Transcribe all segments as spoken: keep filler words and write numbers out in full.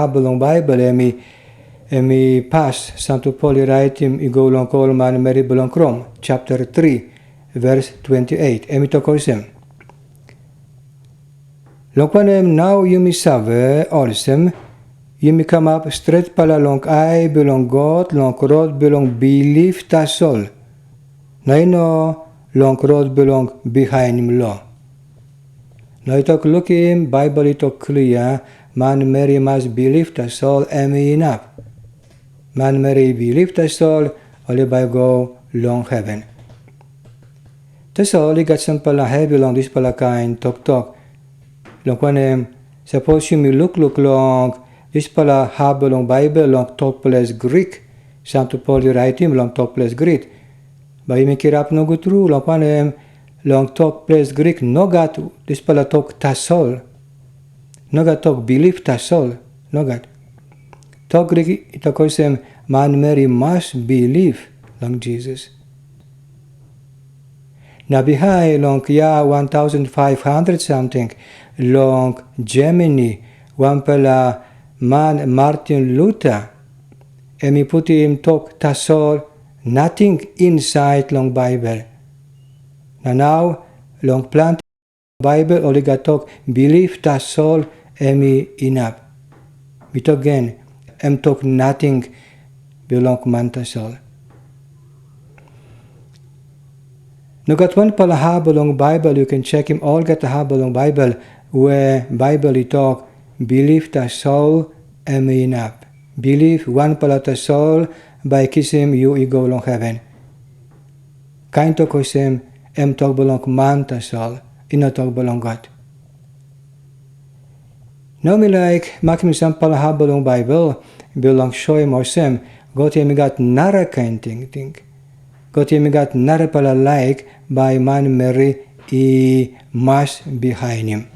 hap bilong Baibel em i, em i pas Santu Pol i raitim i go long ol manmeri bilong Rom, chapter tri, vers twenty eight. Em i tok olsem, "Long wanem, nau yumi save olsem, yumi kamap stretpela long ai bilong God long rot bilong bilip tasol, na i no long rot bilong bihainim lo." Na i tok, lukim, Baibel i tok klia, manmeri i mas bilip tasol em i inap. Manmeri i bilip tasol, ol i bai go long heven. Tasol i gat sampela hevi long dispela kain toktok. Long wanem, sapos yumi lukluk long dispela hap bilong Baibel long tok ples Grik, Santu Pol i raitim long tok ples Grik, bai yumi kirap nogut tru, long wanem, long tok ples Grik nogat dispela tok tasol. Nogat tok bilip tasol. Nogat. Tok Grik i tok olsem, manmeri mas bilip long Jisas. Na bihain long yia one thousand five hundred samting, long Germany, wanpela man Martin Luther, em i putim tok tasol nating insait long Baibel. Na nau, long planti Baibel ol i gat tok bilip tasol em i inap. Mi tok gen, em tok nating bilong man tasol. Nogat wanpela hap bilong Baibel, yu ken sekim olgeta hap bilong Baibel, we Baibel i tok, bilip tasol em i inap. Bilip wanpela tasol bai kisim yu i go long heven. Kain tok olsem, em tok bilong man tasol, i no tok bilong God. Nau mi laik makim sampela hap bilong Baibel, bilong soim olsem, God em i gat narakain tingting. God em i gat narapela laik bai manmeri i mas bihainim.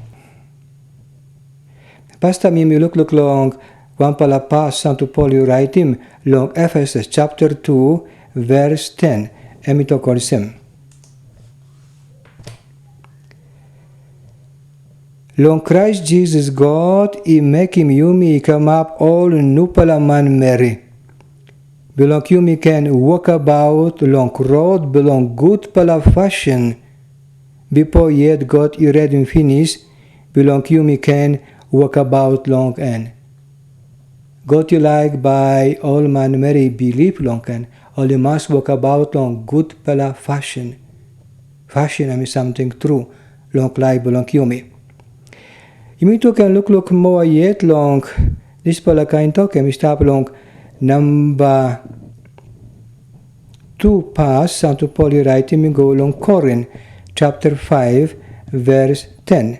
Pastaim yumi lukluk long wanpela pas Santu Pol i raitim long Efesus chapter tu, vers ten. Em i tok olsem, "Long Krais Jisas God i mekim yumi i kamap ol nupela manmeri, bilong yumi ken wokabaut long rot bilong gutpela pasin, bipo yet God i redim pinis bilong yumi ken wokabaut long en." God i laik bai ol manmeri i bilip long en, ol i mas wokabaut long gutpela pasin. Pasin em i samting tru long laip bilong yumi. Yumi tu ken lukluk moa yet long dispela kain tok, em i stap long namba tu pas Santu Pol i raitim i go long Korin, chapter five, vers ten.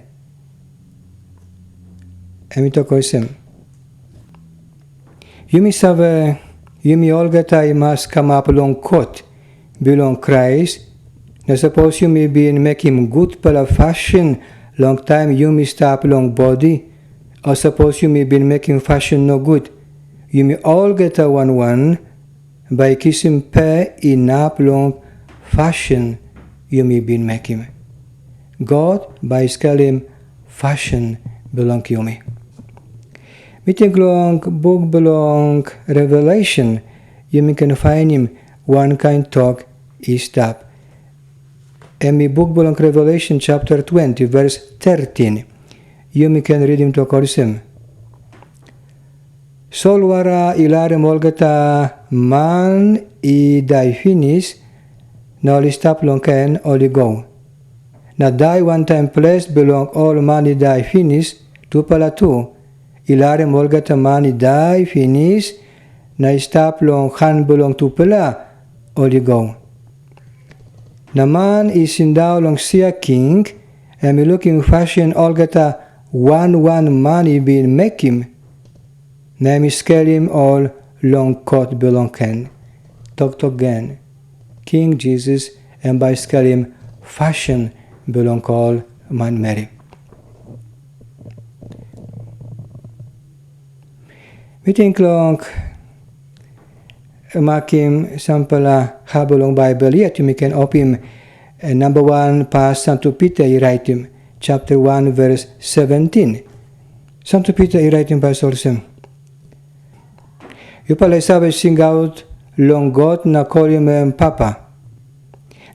Em i tok olsem, "Yumi save, yumi olgeta i mas kamap long kot bilong Krais, na sapos yumi bin mekim gutpela pasin long taim yumi stap long bodi, o sapos yumi bin mekim pasin nogut, yumi olgeta wan wan bai kisim pe inap long pasin yumi bin mekim. God bai i skelim pasin bilong yumi." Mi ting long buk bilong Revelation, yumi ken painim wankain tok i stap. Em i buk bilong Revelation chapter twenty, vers thirteen. Yumi ken ritim tok olsem, "Solwara i larim olgeta man i dai pinis, na ol i stap long en, ol i go. Na dai wantaim ples bilong ol man i dai pinis, tupela tu, i larim olgeta man i dai pinis, na i stap long han bilong tupela, ol i go. Na man i sindaun long sia king, em i lukim pasin olgeta wan wan man i bin mekim, na em i skelim ol long kot bilong en." Toktok gen, King Jisas em bai i skelim pasin bilong ol manmeri. Mi ting long makim sampela hap bilong Baibel yet, yumi ken opim, eh, namba wan pas Santu Pita i raitim, chapter wan, vers seventeen. Santu Pita i raitim pas olsem, Yupela i save singaut long God na kolim em Papa.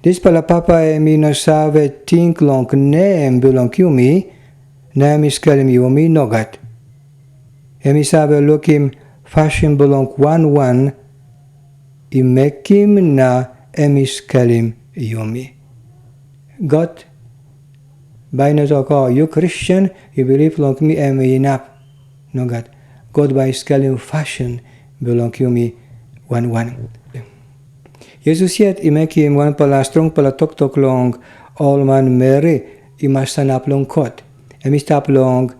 Dispela Papa em i no save ting long nem bilong yumi, na em i skelim yumi nogat. Em i save lukim pasin bilong wan wan i mekim na em i skelim yumi. God bai i no tok, "O, yu Kristen, yu bilip long mi, em i inap." Nogat. God bai i skelim pasin bilong yumi wan wan. Yesus yet i mekim wanpela strongpela toktok long ol manmeri i mas sanap long kot. Em i stap long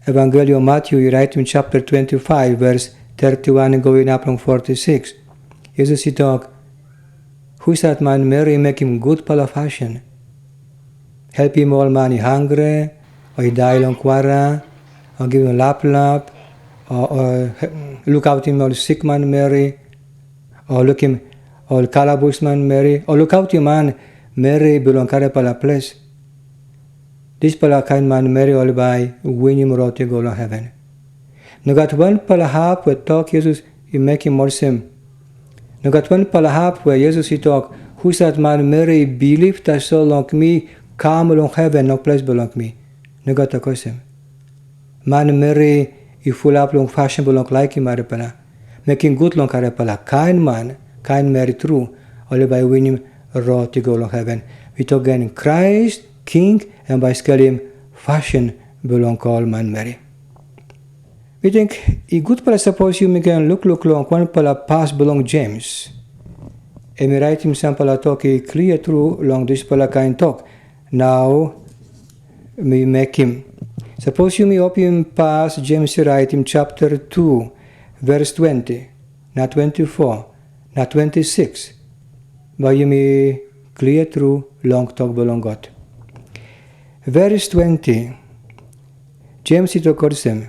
Evangelio Matyu i raitim chapter twenty-five, vers thirty-one i go inap long forty-six. Yesus i tok, "Husat manmeri i mekim gutpela pasin? Helpim ol man i hangre, o i dai long kwara, o givim laplap, o, o he-, lukautim ol sik manmeri, o lukim ol kalabus manmeri, o lukautim manmeri bilong karapela ples. Dispela kain manmeri ol bai winim rot i go long heven." Nogat wanpela hap we tok Yesus i mekim olsem. Nogat wanpela hap we Yesus i tok, "Husat manmeri i bilip tasol long mi, kam long heven, long ples bilong mi." Nogat tok olsem. Manmeri i fulap long pasin bilong laikim arapela, mekim gut long arapela kain man, kain meri tru, ol i bai winim rot i go long heven. Mi tok gen, Krais, King, em bai skelim pasin bilong ol manmeri. Mi ting i gutpela sapos yumi ken lukluk long wanpela pas bilong Jems. Em i raitim sampela tok i klia tru long dispela kain tok. Nau mi mekim. Sapos yumi opim pas Jems i raitim chapter tu, vers twenti, na twenti fo, na twenti sikis, bai yumi klia tru long tok bilong God. Vers twenti, Jems i tok olsem,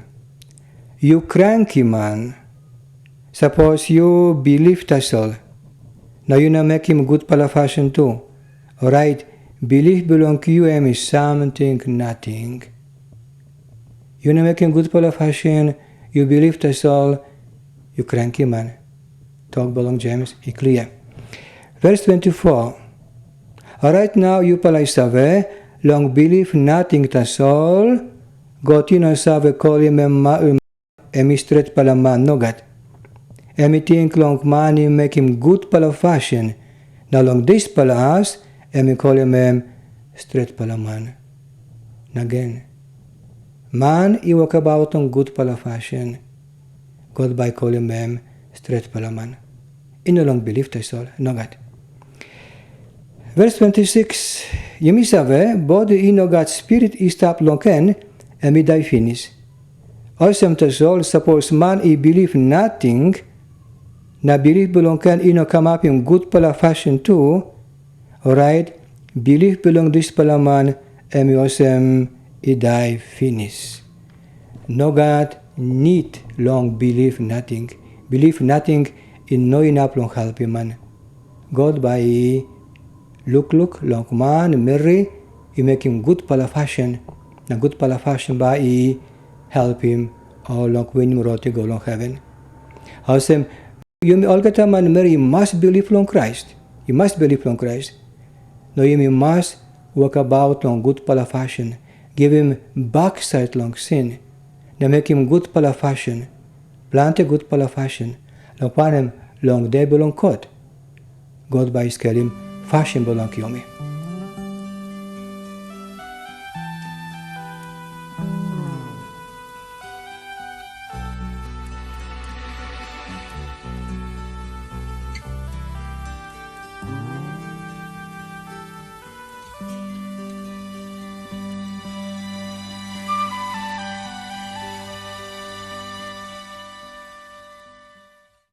"Yu kranki man, sapos yu bilip tasol, na yu no mekim gutpela pasin tu, orait bilip bilong yu em i samting nating. Yu no mekim gutpela pasin, yu bilip tasol, yu kranki man." Tok bilong Jems i klia. Vers twenti fo. Orait nau yupela i save, long bilip nating tasol, God i no save kolim em ma-, em i stretpela man, nogat. Em i ting long man i mekim gutpela pasin, na long dispela as em i kolim em stretpela man. Na gen, man i wokabaut long gutpela pasin, God bai kolim em stretpela man. I no long bilip tasol, nogat. Vers twenti sikis, yumi save, bodi i no gat spirit i stap long en, em i dai pinis. Olsem tasol, sapos man i bilip nating, na bilip bilong en i no kamapim gutpela pasin tu, orait bilip bilong dispela man em i olsem i dai pinis. Nogat nit long bilip nating. Bilip nating i no inap long helpim man. God bai i lukluk long manmeri i mekim gutpela pasin, na gutpela pasin bai i helpim ol long winim rot i go long heven. Olsem, yumi olgeta manmeri i mas bilip long Krais, i mas bilip long Krais, na yumi mas wokabaut long gutpela pasin, givim baksait long sin, na mekim gutpela pasin, planti gutpela pasin, long wanem, long de bilong kot, God bai i skelim pasin bilong yumi.